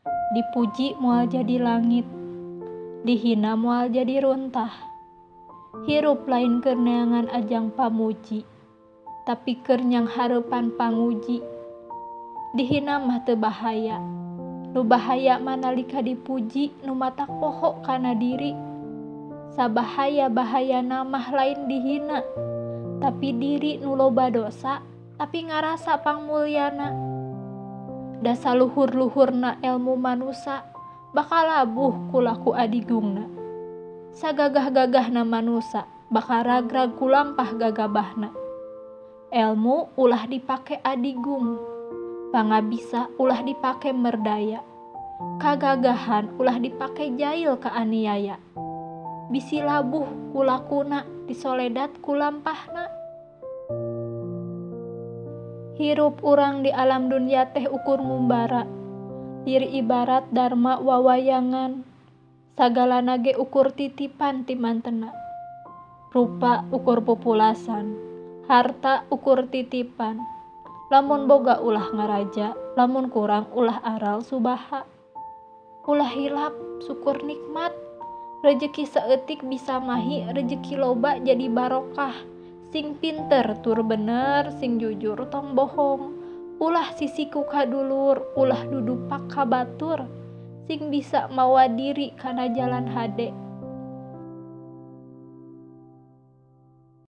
Dipuji moal jadi langit, dihina moal jadi runtah. Hirup lain keur neangan ajang pamuji, tapi keur nyanghareupan panguji. Dihina mah teu bahaya, nu bahaya mah nalika dipuji nu matak poho kana diri. Sabahaya-bahayana mah lain dihina, tapi diri nu loba dosa tapi ngarasa pangmulyana. Da saluhur-luhurna elmu manusa bakal labuh ku laku adigungna. Sagagah-gagahna manusa bakal ragrag ku lampah gagabahna. Elmu ulah dipake adigung, pangabisa ulah dipake merdaya, kagagahan ulah dipake jail kaaniaya. Bisi labuh ku lakuna, disoledat ku lampahna. Hirup urang di alam dunya teh ukur ngumbara, diri ibarat dharma wawayangan, sagalana ge ukur titipan ti mantena. Rupa ukur pupulasan, harta ukur titipan, lamun boga ulah ngaraja, lamun kurang ulah aral subaha. Ulah hilap, syukur nikmat, rejeki saeutik bisa mahi, rejeki loba jadi barokah. Sing pinter tur bener, sing jujur tong bohong, ulah sisiku ka dulur, ulah dudupak ka batur, sing bisa mawa diri kana jalan hade.